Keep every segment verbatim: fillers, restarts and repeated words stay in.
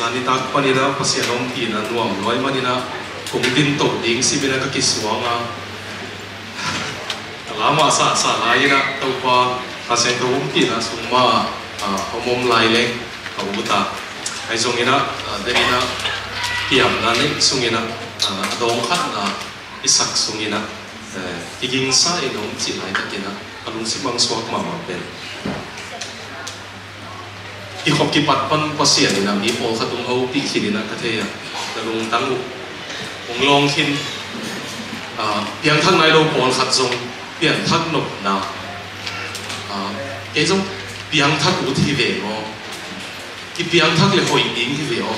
Zan nitak panin ah Pasian ompihna nuam luai manin ah kong din toh ding simin ah ka kisuang a, a lamah sahsah lai-in ah Topa Kha Siangtho ompihna sung mah ah, a om om lai leng a ut a, ahi zongin ah, ah, dehin ah kiamna neih sungin ah, ah, a dawng khatna i sak sungin ah, eh, kigingsa in om cih laitakin ah a lungsim hong suak mahmah pen. Kikhop kipat pan Pasian in ah mi pawlkhat hong hopih khin in ah ka thei a, na lungtang uh hong lawng khin, ah, piangthak nai lo pawlkhat zong piangthak nopna, ah, kei zong piangthak ut hi ve maw, kipiangthak le hoih ding hi ve aw,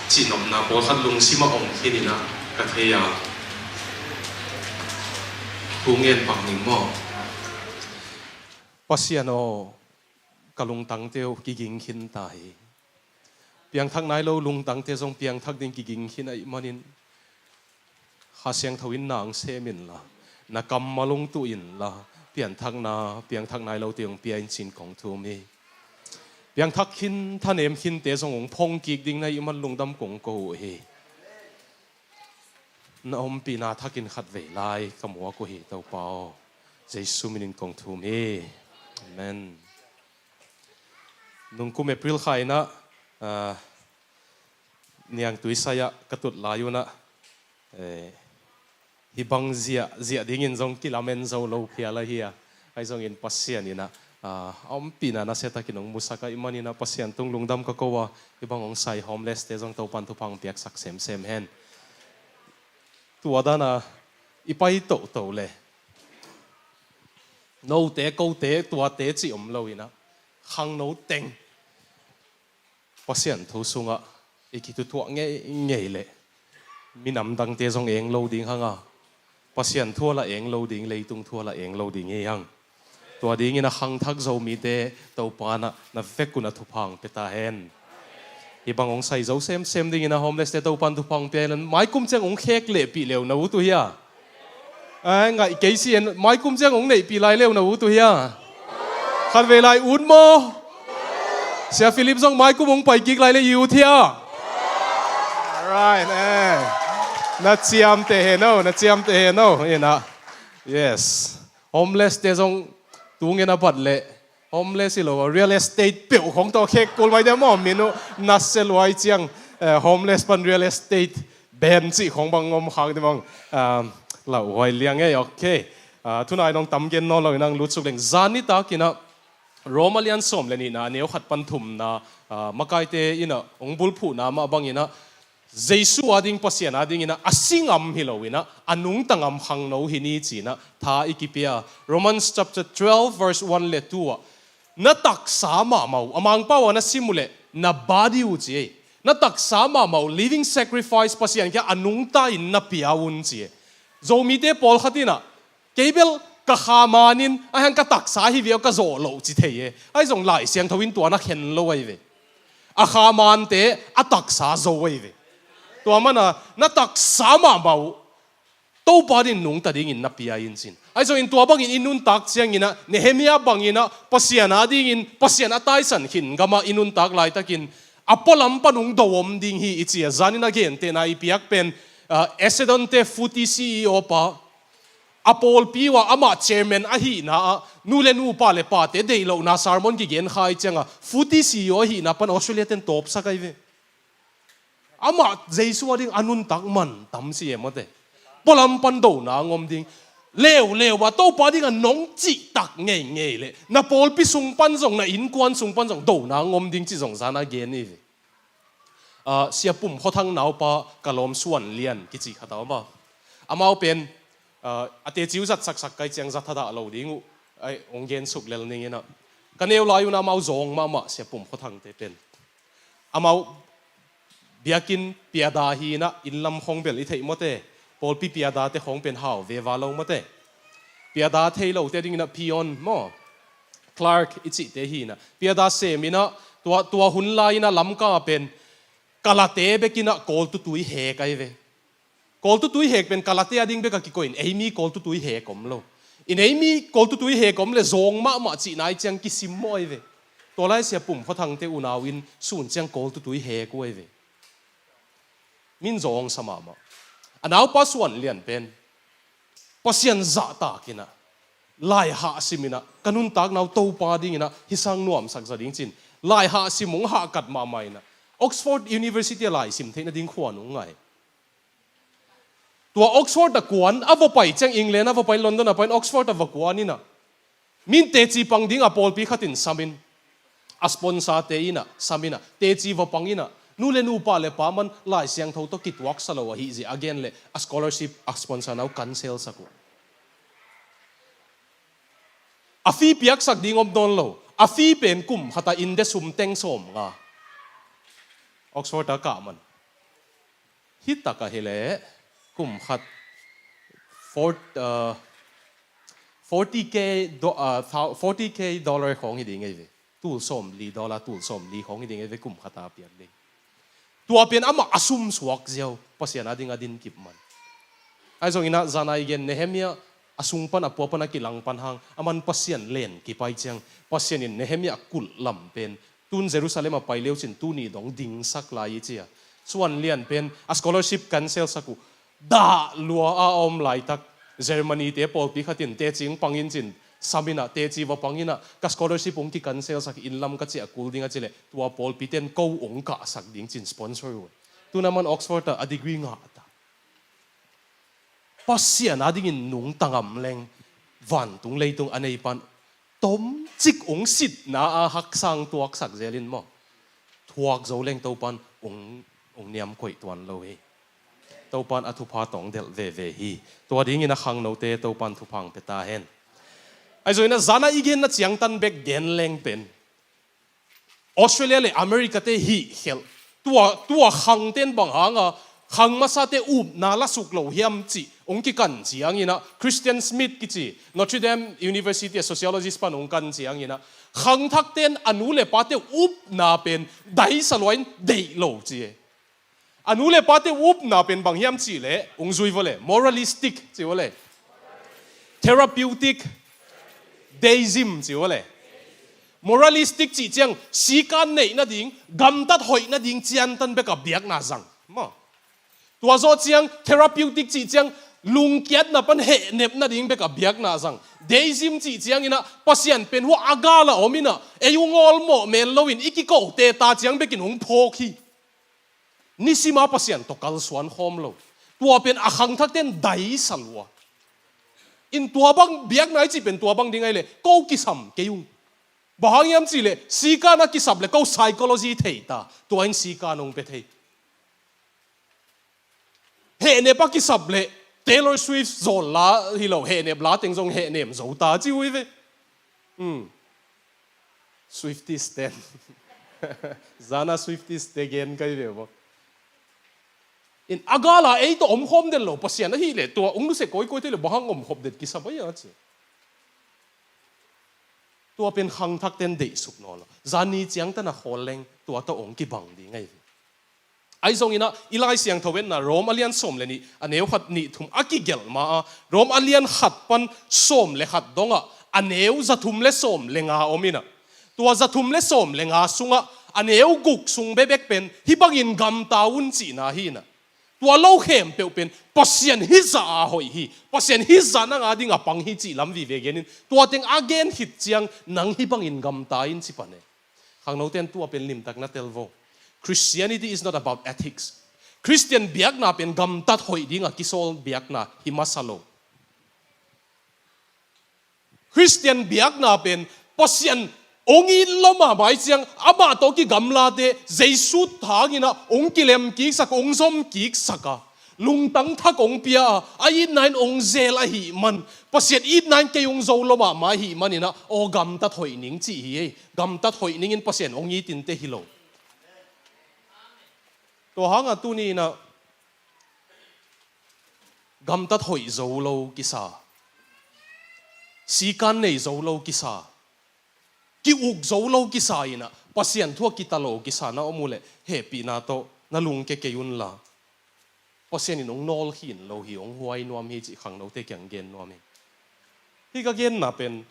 cih nopna pawlkhat lungsim ah om khin in ah ka thei a, thu ngen pak ning maw? Pasian aw, ka lungtangte uh kiging khin ta hi. Piangthak nai lo lungtangte zong piangthak ding kiging khin ahih manin Kha Siangtho in na hong sem inla, na kammal hong tuh inla, pianthakna piangthak nai lote hong pia in ci-in kong thum hi. Piangthak khin, thanem khinte zong hong phong kik ding na hih man lungdam kong ko uh hi. Na ompihna thakin khatvei lai ka muak uh hi, Topa aw. Jesu minin kong thum hi. Amen. Nungkum April kha in ah, ah, niangtui sai-ah ka tut lai un ah, eh, hih bang ziah, ziah dingin zong kilamen zo lo phial ahi a, ahi zongin Pasian in ah, ah, a ompihna nasiatakin hong musak ahih manin ah Pasian tung lungdam ka ko a, hih bang hong sai homeless-te zong Topan thupha hong piaksak semsem hen. Tua dan a i pai tohtoh le note, kote, tuate cih om lo in ah khangno teng Pasian thu sungah i kithutuah ngeingei leh minam dangte zong eng lo ding hang a, Pasian thu a la eng lo ding, leitung thu a la eng lo ding hi hang. Tua dingin a khangthak Zomite Topa in ah na vekun a thupha hong pia ta hen. Hih bang hong sai zo semsem dingin a homeless-te Topan thupha hong pia hen. Maikum ciang hong khek lehpih le uh na ut uh hia? Ai, ngaih kei si en, maikum ciang hong neihpih lai le uh na ut uh hia? Khatvei lai ut maw? Sia Philip zong maikum hong pai kik lai le i ut hia? Alright, eh. Na ciamteh hen aw, na ciamteh hen aw. In ah. Yes. Homeless-te zong tu ngen a bat leh homeless hi lo a, real estate peuh khong tawh khek kul mai dia maw, min uh nasia luai ciang, eh, homeless pan real estate ben cih khong bang om khak di bang, ah, lauhuai liang ei, ok. Ah, tunai nong tam gen nawn lo in ang lutsuk leng. Zan nitak in ah Roma lian sawm le nihna a neu khat pan thumna, ah, makaite in ah hong bulphuhna mah bangin ah Jesu ading, Pasian adingin ah a si ngam hi lo in ah a nungta ngam khangno hi ni ci-in ah tha i kipia. Romans chapter twelve verse one le two ah, na taksa mahmah uh, a Mangpau ah na sim uh leh na body uh ci ei. Na taksa mahmah uh, living sacrifice, Pasian kiang a nungta in na pia un ci ei. Zomite pawlkhat in ah, kei bel ka kha manin, ahi hang ka taksa hi ve aw, ka zawh loh ci thei e. Ahi zong Lai Siangtho in tua na khen lo ahi ve. A kha mante a taksa zo ahi ve. Tua mana na taksa mahmah uh Topa ading nungta dingin na pia in cin. Ahi zongin tua bangin i nuntak ciangin ah, Nehemiah bangin ah, Pasian adingin, Pasian a taisan khin gamah i nuntak laitakin a pualam pan hong do om ding hi i ci a, zanin a gentehna i piak pen, ah, Essedonte Futi C E O pa, a pawlpi uh ah amah chairman ahihna ah, nu le nu, pa le pate deih lohna sermon kigen kha i ciangah, Futi C E O ahihna pan Australia ten tawpsak ahi ve. Amah Jesu ading a nuntak man tam si e mawte. Pualam pan dona ngom ding. Leuleu a Topa ding a nong cihtak ngeingei le na pawlpi sung pan zong, na innkuan sung pan zong dona ngom ding cih zong zan a gen i ve. Ah, Sia Pum Khua Thang naupa ka lawm Suan Lian kici khat a om a. Amau pen, ah, a teci uh zat saksak kai ciang za thadah lo ding uh. Ai, hong gen suk lel ning in ah. Ka neu lai un amau zawng mahmah Sia Pum Khua Thangte pen. Amau biakinn piada hi in ah, inn lam khong bel i theih mawte. Pawlpi piadate khong pen hau veva lo mawte. Piada thei lote ding in ah peon maw, clerk i cihte hi in ah, piada sem in ah, tua, tua hun lai in ah Lamka pen kalate bek in ah kawltutui hek ahi ve. Kawltutui hek pen kalate ading bek a kikoih in, ei mi kawltutui hek om lo. In ei mi kawltutui hek om le zawng mahmah cihna i ciang kisimmawh ahi ve. Tua lai sia Pum Khua Thangte unau in sun ciang Kawl tutui hek uh ahi ve. Min zawng sa mahmah. A naupa Suan Lian pen Pasian zahtak inah, lai hahsim inah, ka nuntakna uh Topa ding inah hi sang nuamsak zaw ding ci-in, lai hahsim hong hahkat mahmah inah, Oxford University a lai sim theihna ding khuan hong ngai. Tua Oxford a kuan a va pai ciang, England a va pai, London a pai in Oxford a va kuan inah, min teci pang ding a pawlpi khat in sam in, a sponsor-te inah sam inah, teci va pang inah, nu le nu, pa le pa man Lai Siangtho tawh kituaksa lo ahih zia a gen leh a scholarship a sponsor-na uh cancel sak uh. A fee piaksak ding om nawn lo. A fee pen kum khata India sum teng sawmnga. Oxford a kah man. Hi tak ahi leh kum khat fort-, uh, forty K do-, uh, thou-, forty K dollar khawng hi ding ahi ve. Tul sawmli dollar, tul sawmli khawng hi ding ahi ve kum khata piak ding. Tua pen amah a sum suak ziau, Pasian a ding a din kip man. Ahi zong inah zan a i gen Nehemiah a sung pan a pua pan a kilang pan hang, a man Pasian len kipai ciang, Pasian in Nehemiah kulh lam pen tun Jerusalem a pai leu cin tuni dong dingsak lai i cia. Suan Lian pen a scholarship cancel sak uh. Dah lua a om laitak Germany-te pawlpi khat in teci pang in cin, sam inah, teci va pang inah, ka scholarship hong ki-cancel sak, inn lam ka ciah kul ding a ci leh tua pawlpi ten ko hong kahsak ding cin sponsor uh. Tuna man Oxford ah a degree ngah ta. Pasian a dingin nungta ngam leng, vantung leitung a nei pan tomcik hong sitna a haksang tuaksak zel in maw, thuak zo leng Topan hong, hong niam koih tuan lo hi. Topan a thupha tawh hong delh veve hi. Tua dingin a khangnote Topan thupha hong pia ta hen. Ahi zongin a zan a i genna ciangtan bek gen leng pen Australia le America-te hih khelh. Tua, tua khangten bang hanga khang masate upna la suk lo hiam cih hong kikan ciangin ah, Christian Smith kici Notre Dame University a sociologist pan hong kan ciangin ah, khangthakten a nu le pate upna pen daisa lua in deih lo ci e. A nu le pate upna pen bang hiam cih leh, hong zui vua le, moralistic ci vua le, therapeutic, deism ci vua le. Moralistic cih ciang sikan neih nading, gamtat hoih nading ciantan bek a biakna zang maw. Tua zawh ciang therapeutic cih ciang lungkiatna pan hehnep nading bek a biakna zang. Deism cih ciangin ah Pasian pen hua a gal a om in ah, ei hong awlmawh mel loin i kikohte ta ciang bekin hong phawk hi. Nisima Pasian tawh kalsuan khawm lo. Tua pen a khangthakten daisa lua. In tua bang biakna i cih pen tua bang ding ahih leh ko kisam kei ung. Bang hang hiam cih leh sikan a kisap leh ko psychology thei ta. Tua in sikan hong pia thei. Hehnep a kisap leh Taylor Swift zawl la hi lo, hehnep la teng zong hehnem zo ta ci uh hi ve. Hmm. Swifties ten. Zana Swifties te gen kai ve bawk. In a gala ei tawh omkhawm den lo Pasian ahih leh tua hong nusia kawikawi thei leh bang hang omkhop den kisam ahi a ci. Tua pen khangthakten deihsuk nawn lo. Zan ni ciangtan a khawl leng tua tawh hong kibang ding ahi ve. Ahi zongin ah, i Lai Siangtho etna Rom a lian sawm le nih, a neu khat nih thum a kigelh ma a, Rom a lian khat pan sawm le khat dongah, a neu za thum le sawm le nga om in ah. Tua za thum le sawm le nga sungah, a neu guk sung bekbek pen, hih bangin gamta un cihna hi in ah. Tua lo khempeuh pen, Pasian hih zah a hoih hi, Pasian hih zah nang a ding a pang hi cih lam vive gen in, tua teng a gen khit ciang, nang hih bangin gamta in ci pan e. Khangnoten tua pen limtak na tel vo. Christianity is not about ethics. Christian biakna pen gamtat hoih ding a kisawl biakna hi masa lo. Christian biakna pen Pasian hong it lua mahmah ciang amah tawh kigamlate Jesu thangin ah hong kilem kiksak, hong zom kiksak a. Lungtang thak hong pia a, a itna in hong zel ahih man, Pasian itna in kei hong zo lua mahmah ahih manin ah, aw gamtat hoih ning cih hi ei. Gamtat hoih ningin Pasian hong it inteh hi lo. Tua hangah tuni in ah gamtat hoih zo lo kisa, sikan nei zo lo kisa, ki-uk zo lo kisa in ah, Pasian thu a kita lo kisa na om uh leh, hehpihna tawh na lungke kei un la. Pasian in hong nawlkhin lo hi, hong huai nuam hi cih khangnote kiang gen nuam hi. Hih ka genna pen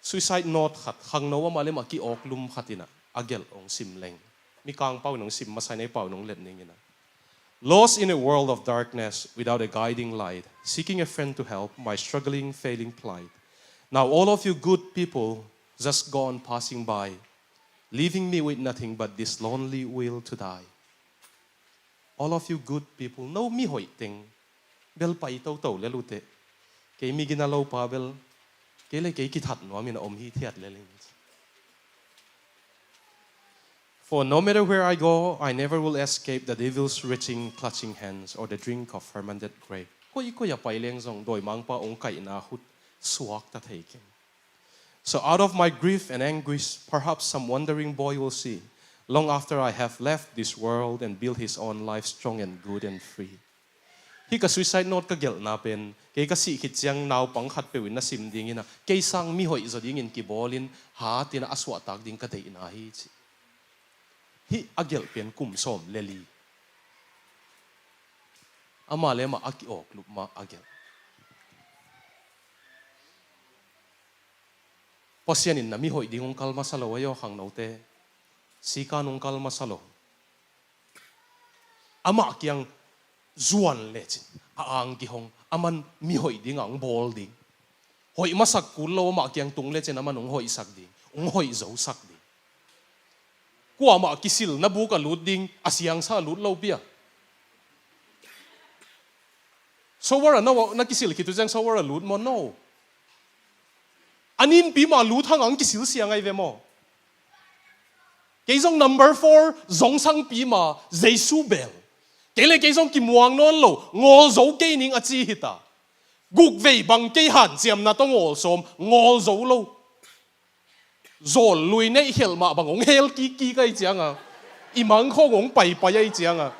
Suicide note khat, khangno amah le amah ki-awk lum khat in ah a gelh hong sim leng. Mikang pau in hong sim masa in, ei pau in hong let ning in ah. Lost in a world of darkness, without a guiding light, seeking a friend to help my struggling, failing plight. Now all of you good people just gone passing by, leaving me with nothing but this lonely will to die. All of you good people, no mihoih teng bel pai toto lel uh teh. Kei migina lopa bel, kei le kei kithat nuam in a om hithiat lel ing. For no matter where I go, I never will escape the devil's reaching, clutching hands or the drink of fermented grape. Koikoi a pai leng zong dawimangpa hong kaihna khut suakta thei keng. So out of my grief and anguish, perhaps some wandering boy will see, long after I have left this world, and build his own life strong and good and free. Hih ka suicide note ka gelhna pen, kei ka sih khit ciang naupang khatpeuh in na sim ding in ah, kei sang mihoih zaw dingin kibawl in, hat in ah a suahtak ding ka deihna hi ci. Hih a gelh pen kum sawm le li. Amah le amah a ki-awk lup mah a gelh. Pasian in na mihoih ding hong kal masa lo, ei aw khangnote. Sikan hong kal masa lo. Amah kiang zuan lecin a ang kihong, aman mihoih ding a hong bawl ding. Hoih masak kul lo, amah kiang tung lecin aman hong hoihsak ding, hong hoih zosak ding. Kuamah kisil na buk a lut ding, a siangsa a lut lo pia. Sowara na, na kisil khit uh ciang sowara lut maw? No. A ninpi mah lut hang ang kisil siang ahi ve maw? Kei zong number four, zong sangpi mah, Jesu bel. Kei le kei zong kimuang nawn lo, ngawl zo kei ning a ci hita. Guk vei bang kei hanciamna tawh ngawl sawm, ngawl zo lo. Zawl lui neih khelh mah bang hong hel kikkik ahi cianga, i mangkhawng hong paipai ahi cianga,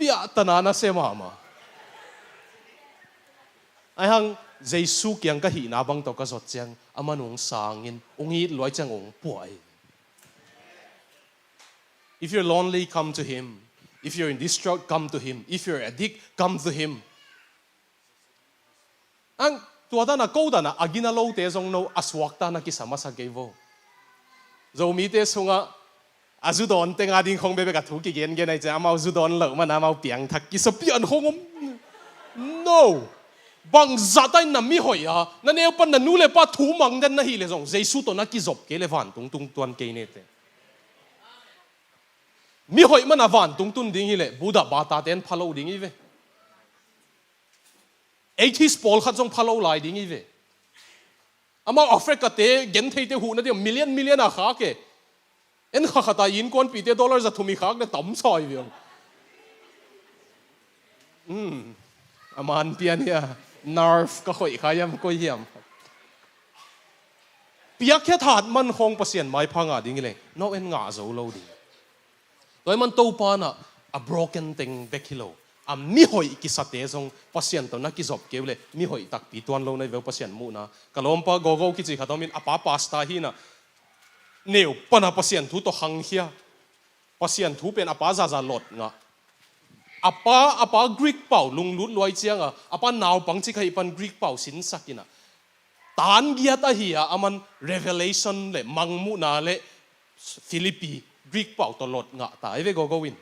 piahtana na sia mahmah. Ahi hang Jesu kiang ka hihna bang tawh ka zot ciang, aman hong sangin, hong it luai ciang hong puah hi. If you're lonely, come to him. If you're in distraught, come to him. If you're addict, come to him. Ang tua dana, ko dana a gina lote zong no a suakta na kisa masa kei vo. Zomite sungah a zu dawn teng a ding khong bekbek a thu kigengen ahi ciang, amau zu dawn loh mana amau piangthak kisa pian khong om. No. Bangzah ta in na mihoih a, na neu pan na nu le pa thu mang den na hih le zong, Jesu tawh na kizop kei le vantung tung tuan kei nete. Mihoih mana vantung tun ding hi leh Buddha bata ten pha lo ding hi ve. Atheist pawlkhat zong pha lo lai ding hi ve. Amau Africa te gentheite huhna ding million million a khak e. En kha khata innkuanpihte dollar za thum i khak le tam sa hi ve. Hmm. A man pian hia, nerve ka khoih kha hiam, koi hiam. Piakkhiat hat man khawng Pasian maipha ngah ding hi leng, no en ngah zo lo ding. Tua hi man Topa na a broken teng bek hi lo, a mihoih kisate zong Pasian tawh na kizop keu le, mihoih takpi tuan lo na hi veu Pasian muhna. Ka lawmpa Gogo kici khat om in, a pa pasta hi na, neu pana Pasian thu tawh khangkhia. Pasian thu pen a pa zaza lot ngah. A pa, a pa Greek pau lunglut luai cianga, a pa naupang cik ahi pan Greek pau sinsak ina. Tan giat ahi a, aman Revelation le mangmuhna le Philippi Greek pau tawh lot ngah ta. Ei ve Gogo in.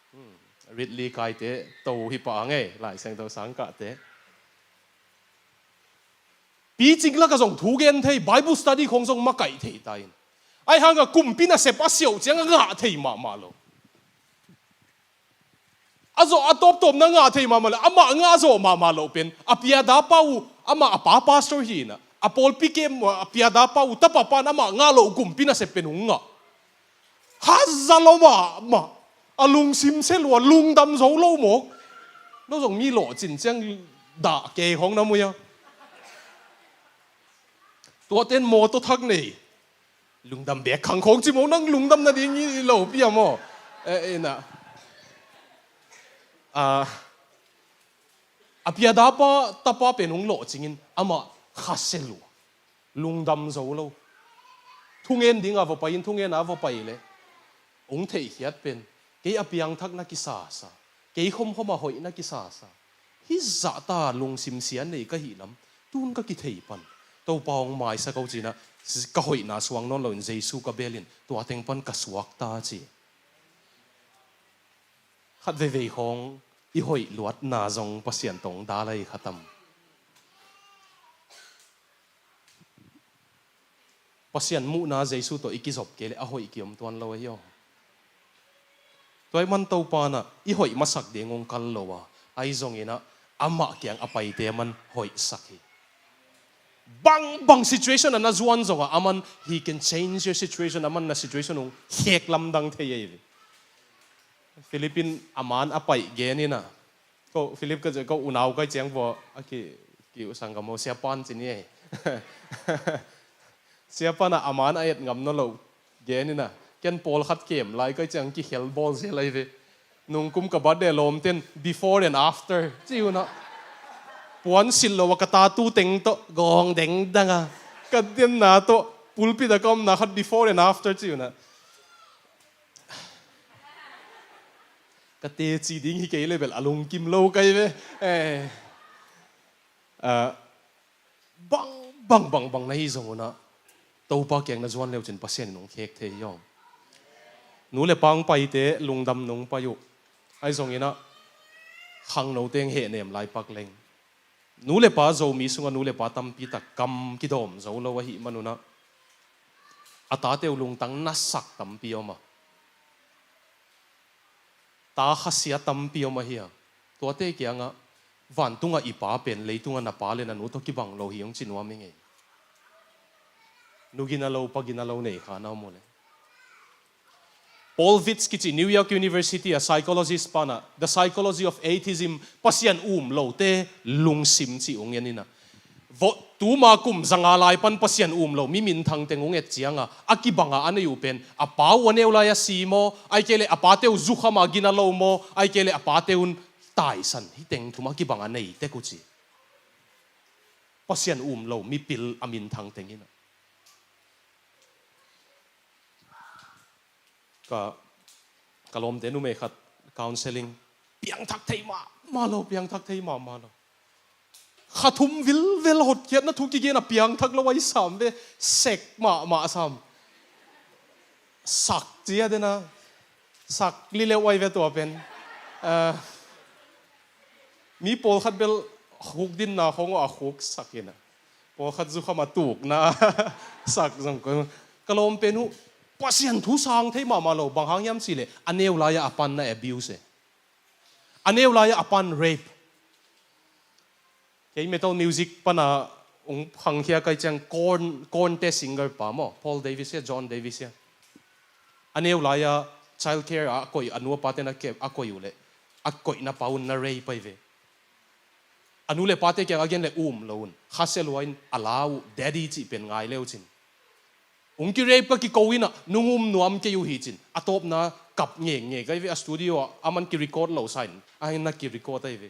Hmm, Ridley kaite to hi pah ang ei, Lai Siangtho sangkahte. Picing laka zong thu gen thei, Bible study khong zong makaih thei ta in. Ahi hanga kumpi nasep a siauh ciang a ngah thei mahmah lo. A zawh a tawptawp na ngah thei mahmah lo, amah ngah zawh mahmah lo pen. A piada pa uh, amah a pa pastor hi na. A pawlpi kem, a piada pa uh, tapa pan amah ngah lo kumpi nasep pen hong ngah. Haza lo mahmah. A lungsim se lua, lungdam zo lo mawk. No zong mi lawhcin ciang dah kei hong na mui a. Tuaten mawtaw thak nei. Lungdam bek khang khong ci mawk nang lungdam nading i lo pia maw. Eh, eh, na. Ah, a piada pa, tapa pen hong lawhcingin amah kha se lua. Lungdam zo lo. Thungen dinga va pai in, thungen a va pai le. Hong theihkhiat pen. Kei a piangthak na kisasa. Kei khomkhom a hoih na kisasa. Hih zahta lungsim sia nei ka hih lam. Tun ka kithei pan. Topa hong maisak o cinah, ka hoihna suang nawn loin Jesu ka belin tua teng pan ka suakta ci. Khat veivei khawng i hoih luatna zong Pasian tawh dal ahi khatam. Pasian muhna Jesu tawh i kizop kei leh a hoih kiom tuan lo ahi aw. Tua ahih man Topa inah i hoih masak ding hong kal lo a, ahi zonginah amah kiang a paite aman hoihsak hi. Bangbang situation a na zuan zongah aman, he can change your situation, aman na situation hong khek lamdang thei ahi ve. Philip in a man a paih geninah, ko Philip ka zia ko unau kai ciang vua a ki, ki usang ka mo siapan ci ni ei. Siapan ah a man a et ngam nawn lo geninah, ken pawlkhat kem lai kai ciang kikhel bawl zel ahi ve. Nungkum ka birthday lawmten before and after ci unah, puan silh lo a ka tatu teng tawh gawng dengdang a, ka denna tawh pulpit a ka omna khat before and after ci unah, ka teci ding hi kei le bel a lungkim lo kai ve. Eh. Ah, bang bang bang bang na hi zong unah Topa kiang na zuan leucin Pasian in hong khek thei hi aw. Nu le pa hong paite lungdam nong pai uh. Ahi zonginah khangnote hong hehnem lai pak leng, nu le pa, Zomi sungah nu le pa tampi tak kam kidawm zo lo ahih man unah a tate uh lungtang nasak tampi om a, ta khasia tampi om ahi a, tuate kiangah vantungah i pa pen leitungah na pa le na nu tawh kibang lo hi hong ci nuam hi ngei. Nu gina lo, pa gina lo nei kha na om uh le. Paul Vitz kici New York University a psychologist panah The Psychology of Atheism, Pasian um lote lungsim ci hong en inah, vawh tuma kum zanga lai pan Pasian um lo mi minthang teng hong et cianga a kibanga a nei uh pen a pa uh a neu lai a si maw, ahih kei leh a pate uh zukhama gina lo maw, ahih kei leh a pate un taisan, hih teng thum a kibanga nei tek uh ci. Pasian um lo mipil a minthang teng inah. Ka, ka lawmte numei khat counseling, piangthak thei mahmah lo, piangthak thei mahmah lo. Kha thum vilvel hotkhiatna thu kigen a piangthak lo ahi sam ve, sek mahmah sam. Sak cia dena, sak lileuh ahi ve tua pen. Ah, mi pawlkhat bel khuk dinna khawng aw a khuk sak inah, pawlkhat zukham a tukna sak zong ko. Ka lawm pen uh Pasian thu sang thei mahmah lo, bang hang hiam cih leh a neu lai-ah a pan na abuse e. A neu lai-ah a pan rape. Kei metal music pana hong khangkhia kai ciang Korn, Korn te singer pa maw, Paul Davis hia, John Davis hia, a neu lai-a child care ah a koih, a nu a pate'n a ke, a koih uh leh a koihna pa un na rape ahi ve. A nu le pate kiang a gen leh um lo un, khasia lua in a la uh, daddy cih pen ngai leu cin. Hong ki-rape ka kiko inah, nung um nuam kei uh hi cin. A tawpna kap ngekngek ahi ve, a studio ah aman ki-record lo sa in, a heng na ki-record ahi ve.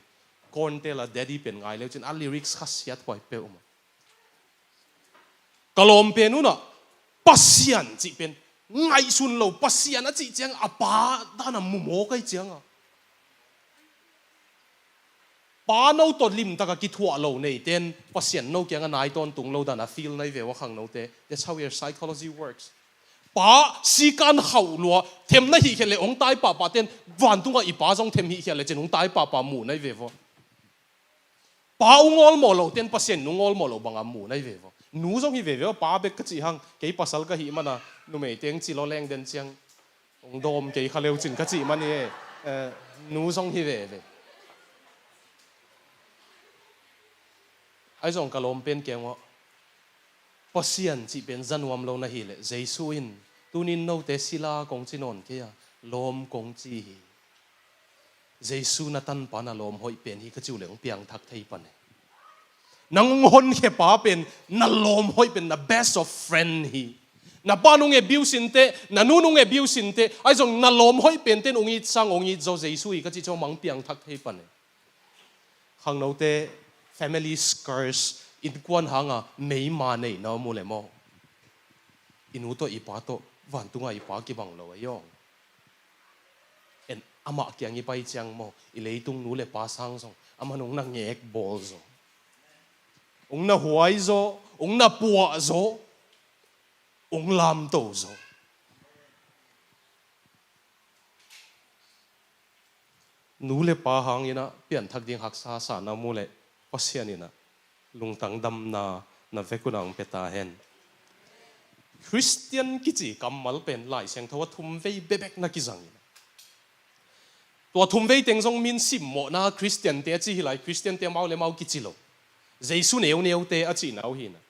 Korn te la daddy pen ngai leu cin, a lyrics khasiat huai peuhmah. Ka lawm pen unah, Pasian cih pen ngaihsun lo, Pasian a cih ciang a pa dan a mumawk ahi cianga. Pa no tawh limtaka kithuah lo neite'n Pasian no kiangah nai tawntung lo dan a feel na hi ve ua khangnote. That's how your psychology works. Pa sikan khauh lua, them na hih khiat leh hong tai pahpah te'n, vantungah i pa zong them hih khiat leh cin hong tai pahpah mu na hi ve vua. Pa ung awlmawh lo te'n Pasian ung awlmawh lo banga mu na hi ve vua. Nu zong hi ve ve ua, pa bek ka cih hang, kei pasal ka hih mana, numei teng ci lo leng den ciang hong dawm kei kha leu cin ka cih man hi e. Eh, nu zong hi veve. Ahi zong ka lawm pen keng uah, Pasian cih pen za nuam lo na hih leh, Jesu in, "Tunin note sila kong ci nawn kei a, lawm kong ci hi." Jesu na tanpa na lawm hoih pen hi ka ci uh leh hong piangthak thei pan e. Nang hong honkhia pa pen na lawm hoih pen, na best of friend hi. Na pa nung abuse inteh, na nu nung abuse inteh, ahi zong na lawm hoih pen ten hong it sang, hong it zaw Jesu hi ka cih ciang hong piangthak thei pan e. Khangnote, family curse, innkuan hanga meima neihna om uh leh maw, i nu tawh i pa tawh vantunga i pa kibang lo ahi aw. En, amah kiang i pai ciang maw, i leitung nu le pa sang zong, amah nung na ngek bawl zaw. Hong na huai zaw, hong na puah zaw, hong lamto zaw. Nu le pa hangin ah pianthak ding haksa sa na mu leh Pasian in ah lungtang damna na vek un ah hong pia ta hen. Khristian kici kammal pen Lai Siangtho a thumvei bekbek na kizang in ah, tua thumvei teng zong min simmawhna Khristiante a ci hi lai, Khristiante amau le amau kici lo. Jesu neuneute a cihna uh hi in ah,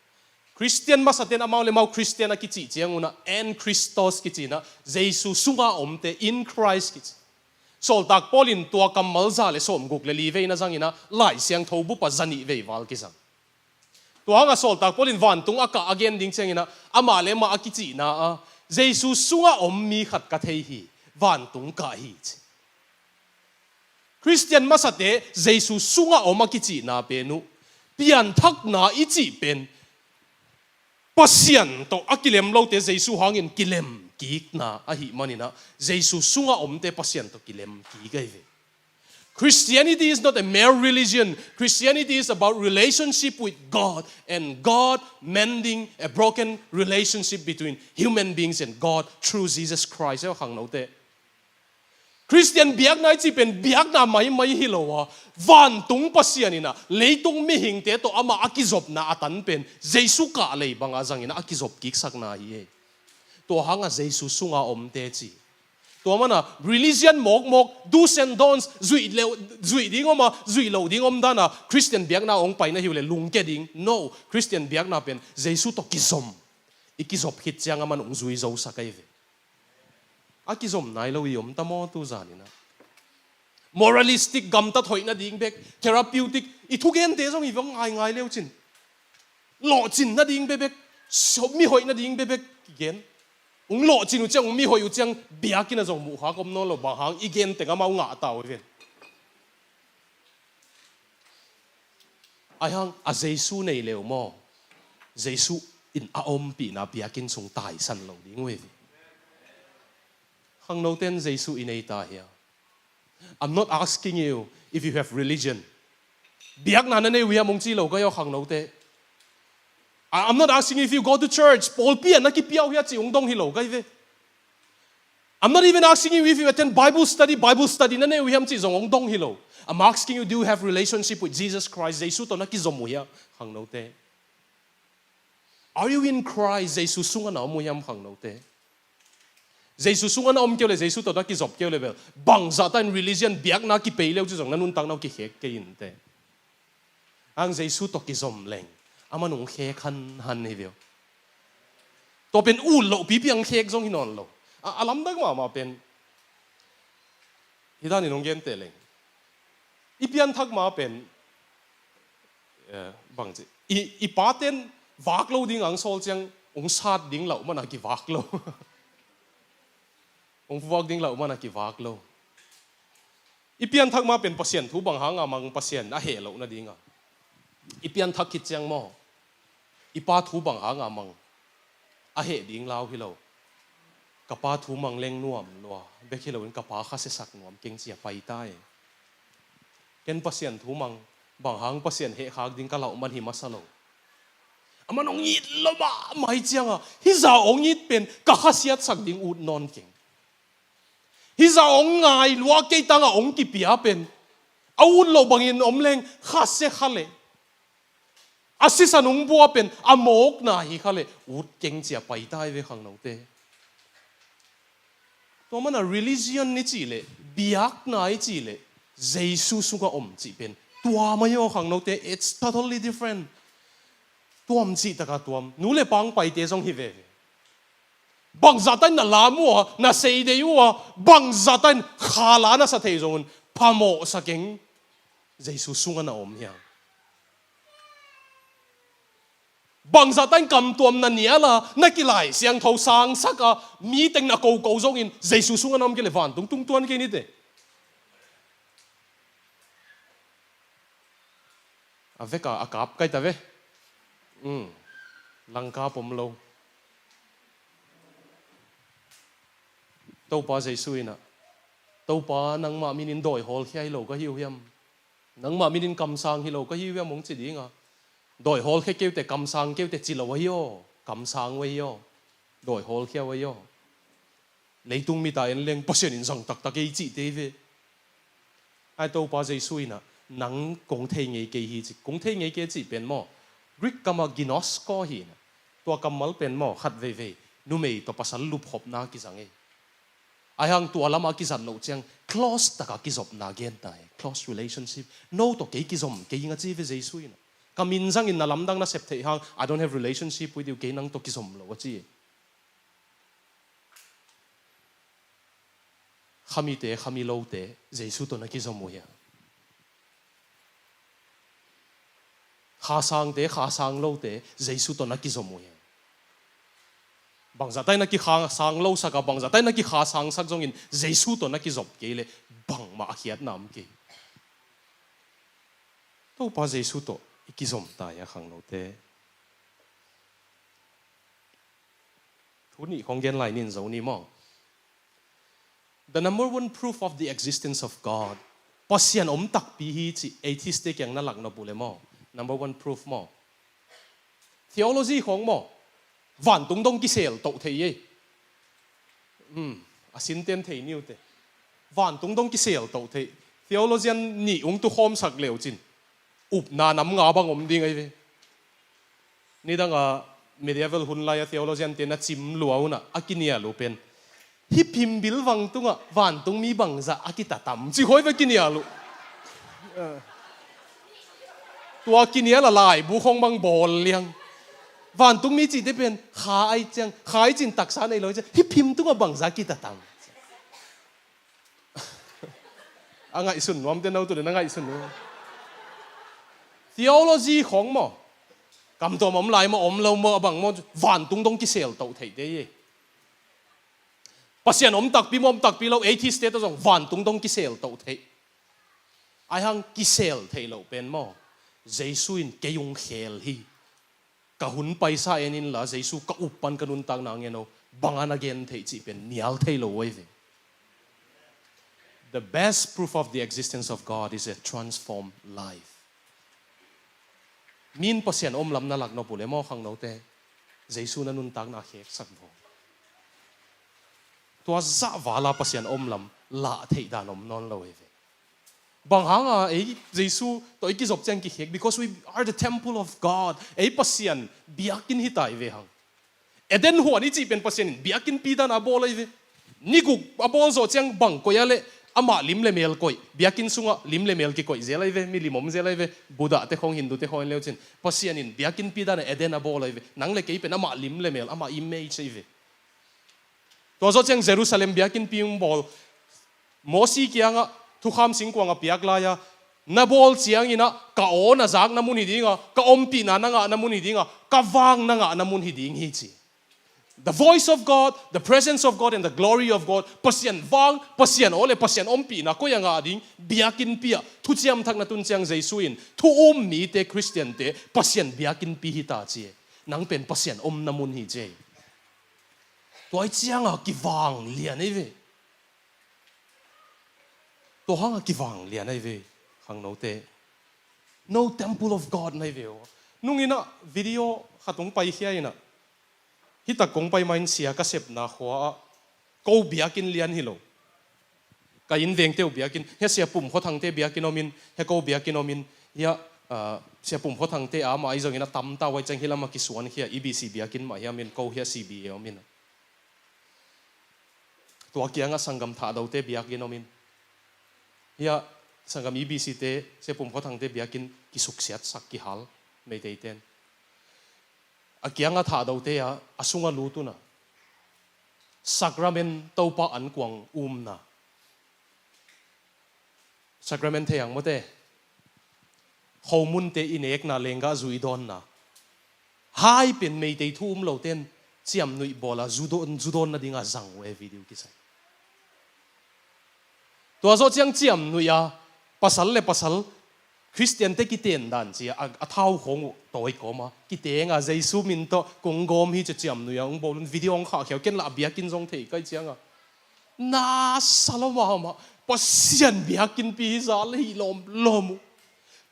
Khristian masate'n amau le amau Khristian a kicih ciangun ah, en Christos kici in ah, Jesu sunga omte, in Christ kici. Sawltak Paul in tua kammal za le sawmguk le li vei na zang in ah, Lai Siangtho bup ah za nih vei val kizang. Tua hang a Sawltak Paul in vantung a kah a gen ding ciangin ah, amah le amah a kicihna ah, Jesu sunga om mi khat ka thei hi, vantung kah hi ci. Khristian masate Jesu sunga om a kicihna pen uh, pianthakna i cih pen Pasian tawh a kilem lote Jesu hangin kilem kikna ahih manin ah, Jesu sunga omte Pasian tawh kilem kik ahi ve. Christianity is not a mere religion. Christianity is about relationship with God and God mending a broken relationship between human beings and God through Jesus Christ. Aw khangnote, Khristian biakna i cih pen biakna maimai hi lo a, vantung Pasian in ah leitung mihingte tawh amah a kizopna a tan pen Jesu kah lei banga zangin ah a kizop kiksakna hi e. Tua hang a Jesu sunga omte ci. Tua mana religion mawkmawk, do's and don'ts, zuih ding om a zuih loh ding om dan a Khristian biakna hong pai na hi uh leh lungke ding. No, Khristian biakna pen Jesu tawh kizom. I kizop khit ciang aman hong zui zosak ahi ve. A kizom nai lo i om ta maw tu zan in ah? Moralistic, gamtat hoih nading bek, therapeutic, i thugente zong i va ngaingai leu cin, lawhcin nading bekbek, mi hoih nading bekbek kigen. Hong lawhcin uh ciang, hong mi hoih uh ciang, biakinn ah zong muhkhak om nawn lo, bang hang i gen teng amau ngah ta uh hi ven. Ahi hang a Jesu nei leu maw, Jesu in a ompihna biakinn sung taisan lo ding uh hi ve. Khangnote'n Jesu i nei ta hia? I'm not asking you if you have religion. Biakna na nei uh hiam hong ci lo ka hi aw khangnote. I- I'm not asking you if you go to church. Pawlpi ah na kipia uh hia cih hong dong hi lo ka hi ve. I'm not even asking you if you attend Bible study, Bible study na nei uh hiam cih zong hong dong hi lo. I'm asking you, do you have relationship with Jesus Christ? Jesu tawh na kizom uh hia khangnote? Are you in Christ? Jesu sungah na om uh hiam khangnote? Jesu sungah na om kei uh leh, Jesu tawh na kizop kei uh leh bel, bangzahta in religion biakna kipei le uh cih zong na nuntakna uh kikhek kei inteh. Ang Jesu tawh kizom leng, aman hong khek hanhan hi ve uh. Tua pen ut loh pipi ang khek zong hi nawn lo. A, a lamdang mahmah pen hih danin hong genteh leng, i pianthak ma pen, eh, bangci, i, i pate'n vak lo ding ang sawl ciang, hong sat ding lauh mana kivak lo. Hong vak ding lauh mana kivak lo. I pianthak ma pen Pasian thu bang hanga mang, Pasian a heh loh nadinga i pianthak khit ciang maw, i pa thu bang hanga mang, a heh ding lau hi lo. Ka pa thu mang leng nuam lua bek hi loin ka pa khasiasak nuam keng cia pai ta e. Ken Pasian thu mang, bang hang Pasian heh khak ding ka lauh man hi masa lo. Aman hong it lo mahmah hi cianga, hih zah hong it pen ka khasiatsak ding ut nawn keng. Hih zah hong ngai lua kei tanga hong kipia pen, a ut loh bangin om leng khasia kha leh, a sisan hong bua pen a mawkna hi kha leh, ut keng cia pai ta hi ve khangnote. Tua mana religion i cih leh, biakna i cih leh, Jesu sungah om cih pen tua mai aw khangnote, it's totally different. Tuam cih taka tuam, nu le pa hong paite zong hi veve. Bangzahta in na lam uh a, na seidei uh a, bangzahta in khala na sa thei zongun phamawhsa keng. Jesu sungah na om hiam? Bangzahta in kamtuam na nial a, na kilai siangtho sangsak a, mi teng na koko zongin Jesu sungah na om kei leh vantung tung tuan kei nite. A veka a kap kai ta ve. Um, langkap om lo. Topa Jesu in ah, Topa, nangmah minin dawi hawlkhia hi lo ka hi uh hiam? Nangmah minin kamsang hi lo ka hi uh hiam hong ci dinga, Dawi hawlkhia kei uh teh, kamsang kei uh teh ci lo ahi aw. Kamsang uh ahi aw. Dawi hawlkhia uh ahi aw. Leitung mit a en leng Pasian in zang taktak ei cihte hi ve. Ai Topa Jesu in ah, nang kong thei ngei kei hi ci. Kong thei ngei kei cih pen maw, Greek kam ah ginosko hi in ah. Tua kammal pen maw, khat veivei numei tawh pasal lupkhopna kizang ei. Ai hang tua lam a kizat loh ciang close tak a kizopna gen ta ei. Close relationship. No tawh kei kizom kei ing a ci ve Jesu in ah. Ka min zangin na lamdang na sep theih hang, I don't have relationship with you, kei nang tawh kizom lo a ci ei. Khamite, khami lote Jesu tawh na kizom uh hiam? Kha sangte, kha sang lote Jesu tawh na kizom uh hiam? Bangzah ta in na kikha sang lo sak a, bangzah ta in na kikha sang sak zongin Jesu tawh na kizop kei leh bangmah a khiatna om kei. Topa Jesu tawh i kizom ta hia, khangnote? Thu nih khong gen lai nin zo ni maw. The number one proof of the existence of God. Pasian om takpi hi cih atheist te kiang na lak nop uh leh maw, number one proof maw, theology khong maw, vantung dong kisel toh thei ei. Hmm, a sinten thei ni uh teh. Vantung dong kisel toh thei. Theologian nih ung tu khawmsak leu cin, upna nam nga bang om ding ahi ve. Nidang a medieval hun lai a theologian te na cim lua un ah a kinial uh pen, hih phimbil vang tungah vantungmi bangzah a kita tam, ci huai ve kinial uh. Tua kinial a laibu khong bang bawl liang. Vantungmi cihte pen kha ai ciang, kha ai cin taksa nei lo ciang, hih phim tungah bangzah a kita tam. A ngaihsun nuam te, no tu den a ngaihsun nuam. Theology khong maw, kamtuam om lai maw, om lo maw, a bang maw, vantung dong kisel toh theih te hi. Pasian om takpi maw, om takpi lo, atheist te tawh zong vantung dong kisel toh theih. Ai hang kisel theih loh pen maw, Jesu in kei ung khel hi. Ka hun paisa en inla, Jesu ka up pan ka nuntakna ngen o, bang a na gen theih cih pen nial thei lo uh ahi ve. The best proof of the existence of God is a transformed life. Min Pasian om lam na lak nop uh leh maw, khangnote, Jesu na nuntakna kheksak vo. Tua zah vala Pasian om lam lah theih dan om nawn lo ahi ve. Bang hanga ei Jesu tawh i kizop ciang kikhek? Because we are the temple of God. Ei Pasian biakinn hi ta hi ve hang. Eden huan i cih pen Pasian in biakinnpi dan a bawl ahi ve. Ni guk a bawl zawh ciang bang koih a leh amah lim le mel koih. Biakinn sungah lim le mel kikoih zel ahi ve. Milim om zel ahi ve. Buddha te khong, Hindu te khong en leu cin, Pasian in biakinnpi dan a Eden a bawl ahi ve. Nang le kei pen amah lim le mel, amah image ahi ve. Tua zawh ciang Jerusalem biakinnpi hong bawl. Mosi kiangah thukham singkuang a piak lai-a, na bawl ciangin ah ka aw na zakna mun hi ding a, ka ompihna na ngahna mun hi ding a, ka vang na ngahna mun hi ding hi ci. The voice of God, the presence of God and the glory of God. Pasian vang, Pasian aw le Pasian ompihna koi a ngah ding? Biakinnpi ah. Thuciam Thak na tun ciang Jesu in thu um mite, Khristiante Pasian biakinnpi hi ta ci. Nang pen Pasian omna mun hi ci. Tua hi cianga kivang lian ahi ve. Tua hanga kivang lian ahi ve, khangnote. No temple of God na hi ve aw. Nung inah video khat hong paikhia inah, hitak kong pai ma in sia ka sepna khua ah, ko biakinn lian hi lo. Ka inn vengte uh biakinn, hia Sia Pum Khua Thangte biakinn om in, hia ko biakinn om in, hia, ah, Sia Pum Khua Thangte a mah ahi zongin a tamta uh ahi ciang hih lamah kisuankhia, E B C biakinn mah hiam in, ko hia C B A om in. Tua kiangah sanggam Thahdote biakinn om in, hia sanggam E B C te, Sia Pum Khua Thangte biakinn kisuksiatsak kihal, Meiteiten. A kiangah Thahdote a, a sungah lut unah Sacrament, Topa ankuang umna. Sacrament thei ang mawte. Khomunte i nekna lenggah zui dawnna. Hai pen Meitei thu um loten ciamnuih bawla zu dawn, zu dawn nadinga zang uh e, video kisai. Tua zawh ciang ciamnuih a, pasal le pasal, Khristiante kiten dan ci a, a, a thau khawng uh tawi kawma kitenga Jesu min tawh kong gawm hi ci a ciamnuih a hong bawl un, video hong khahkhia uh, ken lah a biakinn zong thei kai cianga. Na sa lo mahmah, Pasian biakinnpi hi za le hi lawmlawm uh.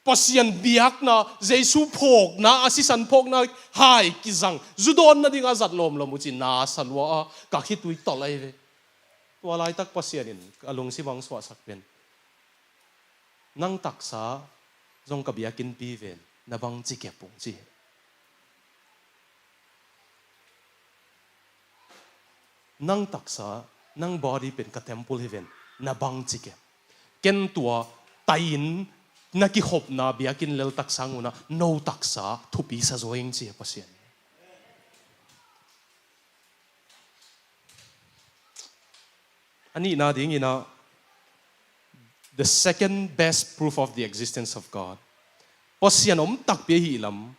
Pasian biakna, Jesu phawkna, a sisan phawkna hai kizang, zu dawn nading a zat lawmlawm uh ci-in na sa lua a, ka khitui tolh ahi ve. Tua laitak Pasian in a lungsim ah hong suahsak pen, nang taksa zong ka biakinnpi ven, na bangci kep ung ci. Nang taksa, nang body pen ka temple hi ven, na bangci kep. Ken tua tai-in na kikhopna biakinn lel taksang un ah, no taksa thupi sa zaw ing ci hi Pasian. A nihna dingin ah, the second best proof of the existence of God. Pasian om takpi ahih lam,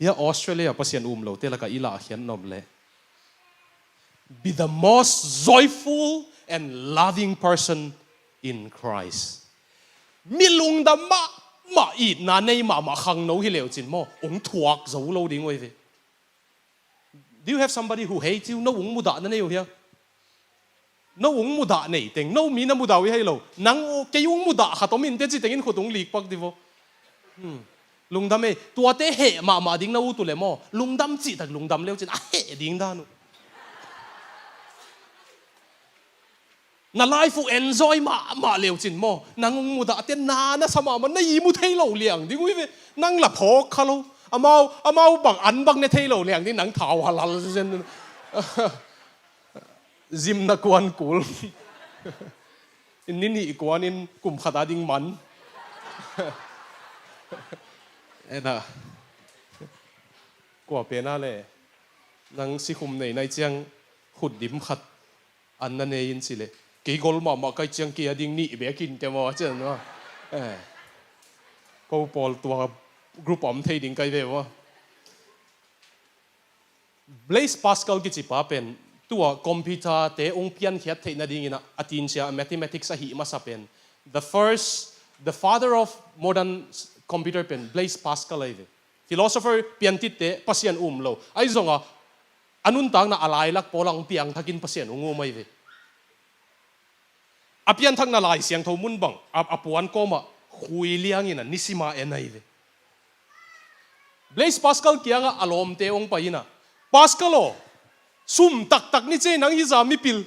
hia Australia Pasian um lote lakah i lahkhiat nop leh, be the most joyful and loving person in Christ. Mi lungdam mahmah, itna nei mahmah khangno hi leu cin maw, hong thuak zo lo ding uh hi ve. Do you have somebody who hates you? No hong mudah na nei uh hia? No hong mudah nei teng, no mi na mudah uh hi lo. Nang uh, kei hong mudah khat om in teh ci tengin khut hong lik pak di vo. Hmm. Lungdam ei, tuate heh mahmah ding na ut uh leh maw, lungdam cihtak lungdam leu cin a heh ding dan uh. Na life uh enjoy mahmah leu cin maw, nang hong mudah teh na na sa mahmah, na ihmu thei lo liang ding uh hi ve. Nang la phawk kha lo. Amau, amau bang an bang ne thei lo liang ding, nang thau halal zen. Gym na kuan kul. Ni nih kuan in kum khat a ding man. Ena. Kua pen a leh, nang sikhum nei nai ciang khut dim khat an na nei in ci leh, kei gol mahmah kai ciang kei a ding nih bekin te maw, cian maw. Eh. Ko pawl tua group a om thei ding kai ve maw. Blaise Pascal kici pa pen, tua computer te hong piankhiat theih nadingin a, a tinsia, mathematics ahih masa pen, the first, the father of modern computer pen Blaise Pascal ahi ve. Philosopher piantitte, Pasian um lo. Ahi zongin a nuntakna a lailak pawl ah hong piangthakin Pasian hong um ahi ve. A pianthakna Lai Siangtho mun bang, a, a puan kawmah khui liangin a nisim a en ahi ve. Blaise Pascal kiangah a lawmte hong pai in a, Pascal aw, sum taktak ni ci ei, nang hi zah mipil.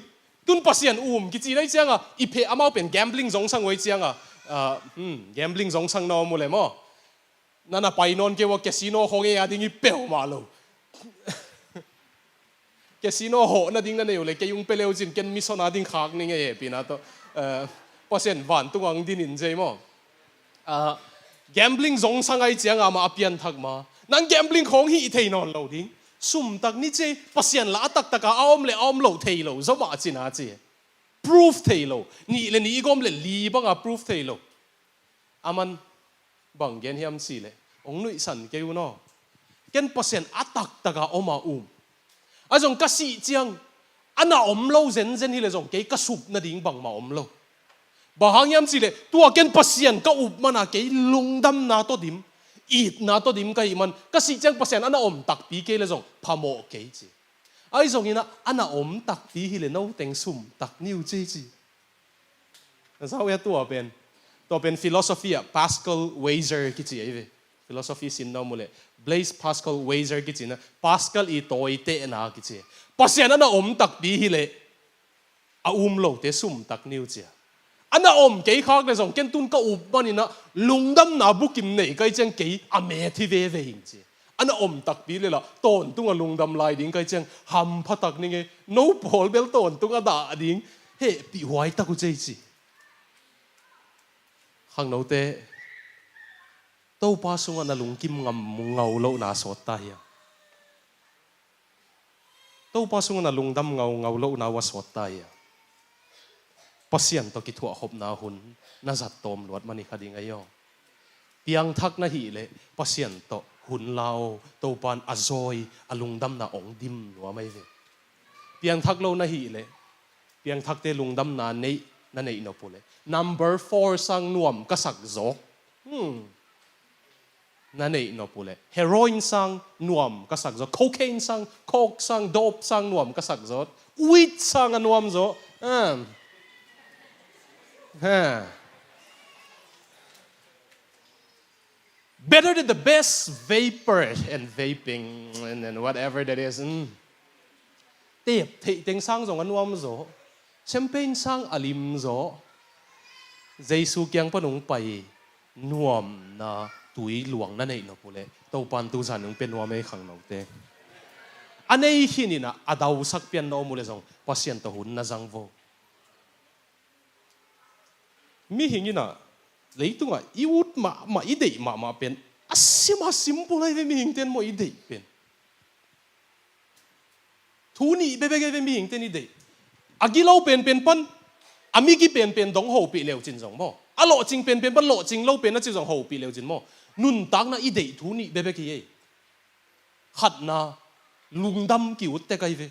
Tun Pasian um kici lai ciangah, i pheh amau pen gambling zong sang uh hi ciangah, ah, hmm, gambling zong sang na om uh leh maw. Na na pai nawn kei uh a, casino khong ei a ding hi peuhmah lo. Casino hawh nading na nei uh leh kei hong pia leu cin, ken mission a ding khak ning ei, hehpihna tawh. Eh, Pasian vantung ah hong din in ci ei maw. Ah, gambling zong sang ahi ciangah amah a pianthak ma, nang gambling khong hih thei nawn lo ding. Sum tak ni ci ei, Pasian la a taktak a, a om leh a om loh thei lo zaw mah cin a ci. Proof thei lo. Nih leh nih i gawm leh li banga proof thei lo. Aman bang gen hiam cih leh, hong nuihsan kei un aw. Ken Pasian a taktak a om a um. A zong ka sih ciang, a na om lo zenzen hi leh zong kei ka sup nading bangmah om lo. Bang hang hiam cih leh, tua ken Pasian ka up man a kei lungdamna tawh dim, itna tawh dim ka hih man, ka sih ciang Pasian a na om takpi kei leh zong phamawh kei ci. Ahi zongin a, a na om takpi hi leh no teng sum tak ni uh ci ci. Na za uh hia tua pen? Tua pen philosophy ah Pascal Weiser kici ahi ve. Philosophy sin na om uh leh, Blaise Pascal Weiser kici na, Pascal i tawitehna kici. Pasian a na om takpi hi leh, a um lote sum tak ni uh ci a. A na om kei khak leh zong ken tun ka up manin a lungdamna bukim nei kai ciang kei a met hi veve ing ci. A na om takpi leh lah, tawntung a lungdam lai ding kai ciang hampha tak ning ei, no pawl bel tawntung a dah ding, hehpih huai tak uh ci ei ci. Khangnote, Topa sungah na lungkim ngam ngau lohna sawt ta hiam? Topa sungah na lungdam ngau ngau lohna uh a sawt ta hiam? Pasian tawh kithuahkhopna hun na zat tawm luat man hi kha ding ahi aw. Piangthak na hih leh Pasian tawh hun la aw, Topa in a zawi, a lungdamna hong dim nuam ahi ve. Piangthak lo na hih leh, piangthakte lungdamna neih, na neih nop uh leh, number four sang nuam ka sak zawk. Hmm. Na neih nop uh leh, heroin sang nuam ka sak zawk, cocaine sang, coke sang, dope sang nuam ka sak zawk, weed sang a nuam zawk. Ah. Ha. Better than the best vapor and vaping and, and whatever that is. Mm. Tep theih teng sang zong a nuam zaw. Champagne sang a lim zaw. Jesu kiang pan hong pai nuamna tui luang na neih nop uh leh Topan tuzan hong pia nuam ei khangnote. A nei khin in ah a dausak pian na om uh leh zong Pasian tawh hun na zang vo. Mihing in ah leitungah i ut mahmah, i deih mahmah pen a sim a simple ahi ve, mihingte in maw i deih pen. Thu nih bekbek ahi ve mihingte in i deih. A gilo penpen pan a migi penpen dong hopih leucin zong maw, a lawhcing penpen pan lawhcing lo pen a ci zong hopih leucin maw, nuntakna i deih thu nih bekbek hi ei. Khatna, lungdam ki-ut tek ahi ve.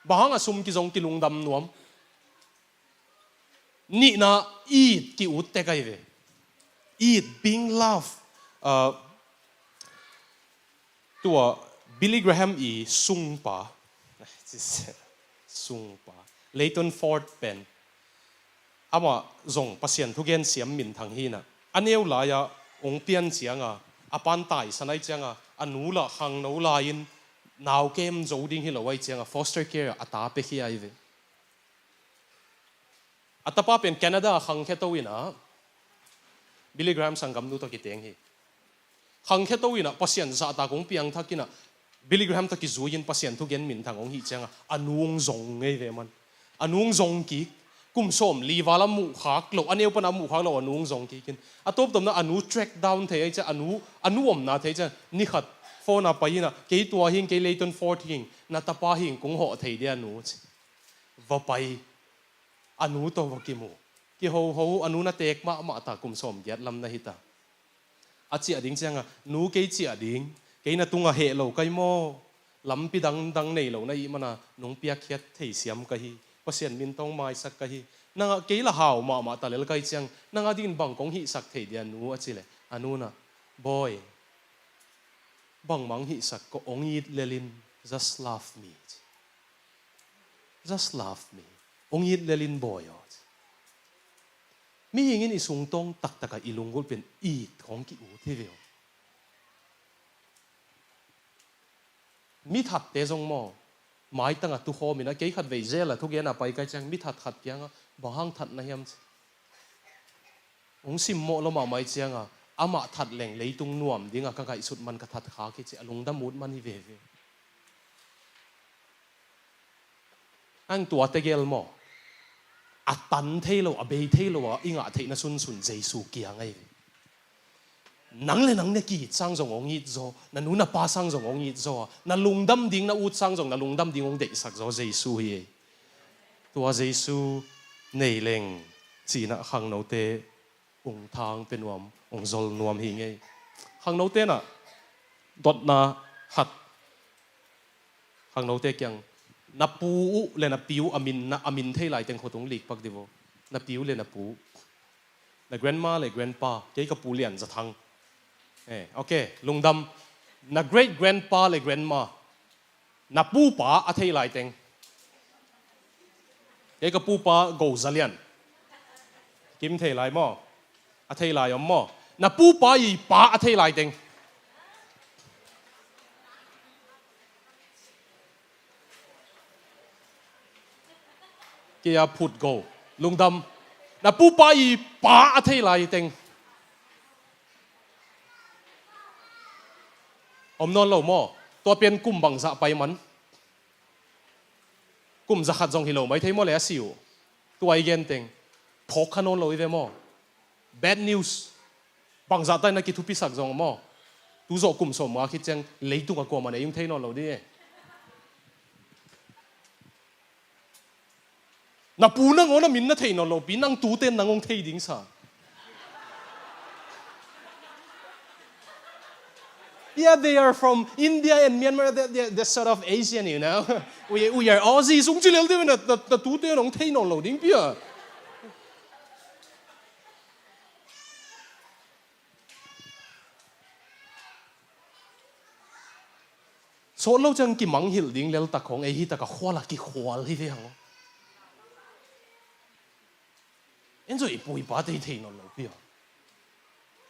Bang hang a sum kizong kilungdam nuam? Nihna, it ki-ut tek ahi ve. It, being love. Uh, tua Billy Graham i sungpa, sungpa Leighton Ford pen, amah zong Pasian thugen siam minthang hi in ah, a neu lai-ah hong pian ciangin a pa'n taisan ahih ciangin a nu lah khangno lai-in nau kem zo ding hi lo ahih ciangin foster care ah a ta piakhia ahi ve. A tapa pen Canada ah khangkhia to in ah Billy Graham sanggamnu tawh kiteng hi. Khangkhia to in ah Pasian zahtak hong piangthak in ah Billy Graham tawh kizui-in Pasian thugen minthang hong hih ciangin a nu hong zong ngei ve man. A nu hong zong kik. Kum sawmli val a muhkhak lo, a neu pan a muhkhak lo a nu hong zong kik in, a tawptawpna a nu track down thei ahih ciangin, a nu, a nu omna thei ciangin, ni khat phone ah pai in ah, "Kei tua hi ing, kei Leighton Ford hi ing, na tapa hi ing, kong hawh thei dia nu," ci. Va pai. A nu tawh va kimu. Kihoho, a nu na teek mahmah ta, kum sawmgiat lam na hi ta. A ciah ding ciangin, "Nu, kei ciah ding, kei na tungah heh lo ka hi maw? Lampi dangdang nei lo na hih manin nong piakkhiat thei siam ka hi. Pasian min tawh maisak ka hi. Nang ah kei lah hau mahmah ta lel ka hih ciangin, nang adingin bang kong hihsak thei dia nu?" a cih leh, a nu in ah, "Bawi, bangmah hong hihsak kei, hong it lel in, just love me. Just love me. Hong it lel in bawi aw." Mihing in i sungtawng taktak ah i lunggulh pen it khawng ki-ut hi ve aw. Mi thatte zong maw, maitang ah tukhawm in ah, kei khatvei jail ah thugen ah pai ka hih ciangin mi that khat kiangah, "Bang hang that na hiam?" ci. Hong simmawh lua mahmah ahih ciangin, "Amah that leng leitung nuam ding a ka ngaihsut man, ka that khak hi," ci a lungdam ut man hi veve. Ang tua tegel maw, a tan thei lo, a bei thei lo a i ngah theihna sunsun Jesu kiang ahi ve. Nang le nang na ki-it sang zong hong it zaw, na nu na pa sang zong hong it zaw a, na lungdam ding na ut sang zong na lungdam ding hong deihsak zaw Jesu hi ei. Tua Jesu nei leng ci-in ah khangnote hong thang pia nuam, hong zol nuam hi ngei. Khangnote in ah dotna khat, khangnote kiang, na pu uh le na pi uh a min, na a min thei lai teng khut hong likpak di vo. Na pi uh le na pu uh. Na grandma le grandpa, kei ka Pu Lian Za Thang. Eh, ok, lungdam. Na great grandpa le grandma, na pupa a thei lai teng. Kei ka pupa Go Za Lian. Kim thei lai maw? A thei lai om maw? Na pupa i pa a thei lai teng. Kei a phut go. Lungdam. Na pupa i pa a thei lai teng. Om nawn lo maw? Tua pen kum bangzah pai man. Kum za khat zong hi lo mai thei maw le a si uh. Tua i gen teng phawk kha nawn lo i ve maw? Bad news. Bangzah ta in na kithupisak zong maw, tu zawh kum sawm nga khit ciang leitung ah kuamah nei hong thei nawn lo ding e. Na pu nangawn a min na thei nawn lo pi, nang tute in nang hong thei ding sa. Yeah, they are from India and Myanmar. They're, they're, they're sort of Asian, you know. We, we are Aussies. Hong ci lel deuh na, na, na tute in hong thei nawn lo ding pi a. Sawt lo ciang kimanghilh ding lel tak hong ei hi tak a khual a kikhual hi ve hang. En zawh i pu i pate i thei nawn lo pi a.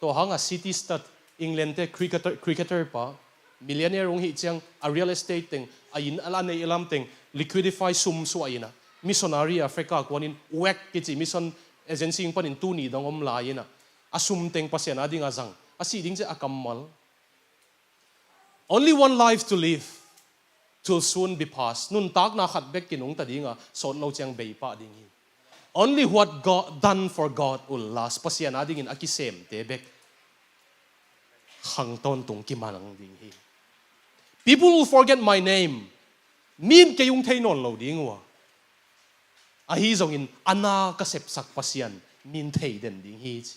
Tua hanga city stud England te cricketer, cricketer pa, millionaire hong hih ciang a real estate teng, a inn a la neih lam teng liquidify sum suah in a, missionary Africa kuanin wek kici mission agency panin tuni dong om lai in a, a sum teng Pasian a dinga zang, a sih ding ciang a kammal. Only one life to live, 'twill soon be past. Nuntakna khat bek kinungta dinga, sawt lo ciang bei pah ding hi. Only what God, done for God will last. Pasian a dingin a kisemte bek khang tawntung kimalang ding hi. People will forget my name. Min kei hong thei nawn lo ding uh a, ahi zongin a na ka sepsak Pasian min thei den ding hi ci.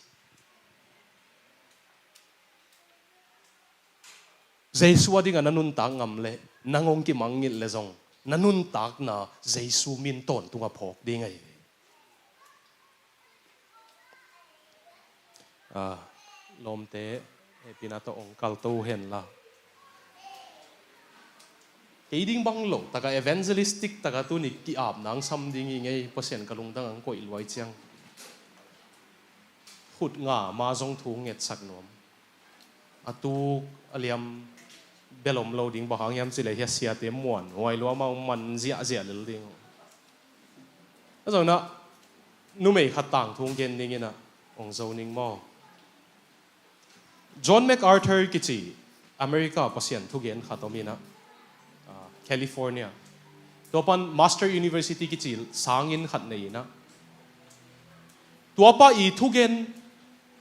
Jesu a dinga na nuntak ngam leh nang hong kimangngilh leh zong na nuntakna Jesu min tawntunga phawk ding ahi ve. Ah, lawmte, hehpihna tawh hong kalto hen la. Kei ding bang lo taka evangelistic taka tuni ki-ap nang sam ding hi ngei, Pasian ka lungtang ang koih luai ciang. Khut nga ma zong thu ngetsak nuam. A tuk a liam bel om lo ding, bang hang hiam cileh hia siate muan huai lua ma hong man ziahziah lel ding. A zong na numei khat tangthu gen ding in a, hong zo ning maw? John MacArthur kici America Pasian thugen khat om in a, ah, California. Tua pan Master University kici sanginn khat nei in a. Tua pa i thugen,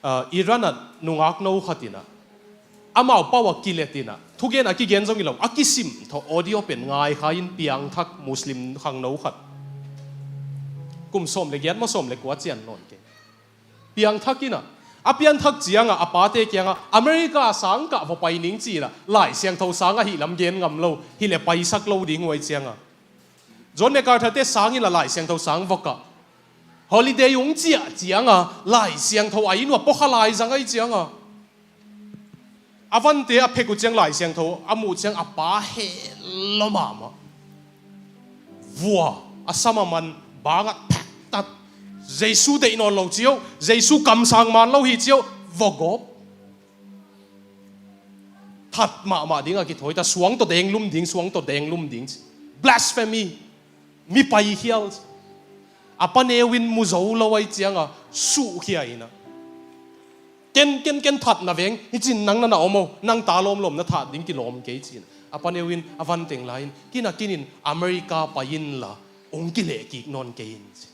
ah, Iran ah nungak no khat in a, amau pau a kilet in a, thugen a kigen zong hi lo, a kisim thaw audio pen ngai kha in piangthak Muslim khangno khat. Kum sawm le giat maw sawm le kua cian nawn kei. Piangthak in a, a pianthak cianga a pate kianga America sang kah va pai ning ci in a, Lai Siangtho sang ahi lam gen ngam lo, hi le paisak lo ding huai cianga. John MacArthur te sang in a Lai Siangtho sang va kah. Holiday hong ciah cianga Lai Siangtho a inn ua pawkha lai zang ahi cianga. A vante a phek uh ciang Lai Siangtho a muh ciang a pa heh lua mahmah. Vua a sam a man bangah phek tat. Jesu deih nawn lo cio, Jesu kamsang man lo hi cio, vua gawp. That mahmah ding a kithawi ta, suang tawh deng lum ding, suang tawh deng lum ding ci. Blasphemy. Mi paikhial ci. A paneu in mu zo lo ahi cianga suhkhia in a. Ken, ken, ken that na veng, hi cin nang na na om o, nang ta lawmlawm na that ding kilawm kei ci in. A paneu in a vanteng lai in, kin a kin in America pai in la, hong kileh kik nawn kei in ci.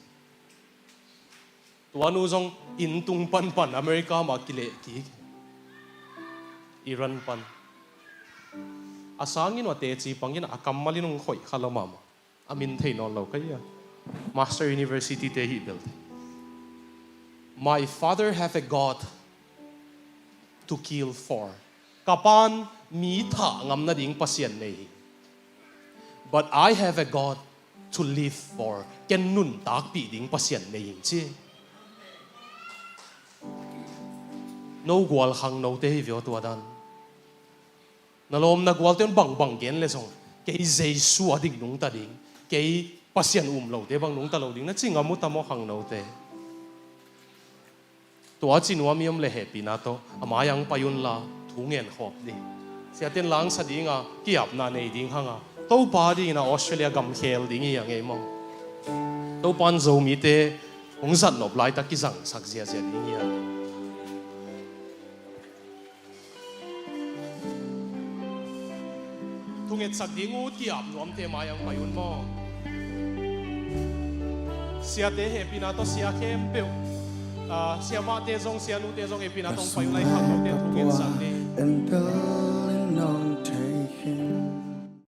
Tua nu zong inn tung panpan America mah kileh kik. Iran pan. A sanginn ua teci pang in a kammal in hong khoih kha lo mahmah. A min thei nawn lo ka hi a. Master University te hih belte. My father have a God to kill for. Ka pan mi thah ngam nading Pasian nei hi. But I have a God to live for. Ken nuntakpih ding Pasian nei hi ci. No gual khangnote hi vio tua dan. Na lawm na gualte un bangbang gen le zong, kei Jesu a ding nungta ding, kei Pasian um lote bang nungta lo ding na ci ngam uh ta maw khangnote? Tua ci nuam i om le hehpihna tawh a mai-ah pai un la thu ngen khawm ding. Siaten langsa dinga ki-apna nei ding hanga Topa dingin a Australia gam khel ding hi a ngei maw? Topa in Zomite hong zat nop laitak kizangsak ziazia ding hi a ngei. Thungetsak ding ut ki-ap nuamte mai-ah pai un maw? Siate hehpihna tawh sia khempeuh, ah, siamahte zong sianute zong hehpihna tawh pai un lai khangnote thungetsak ding.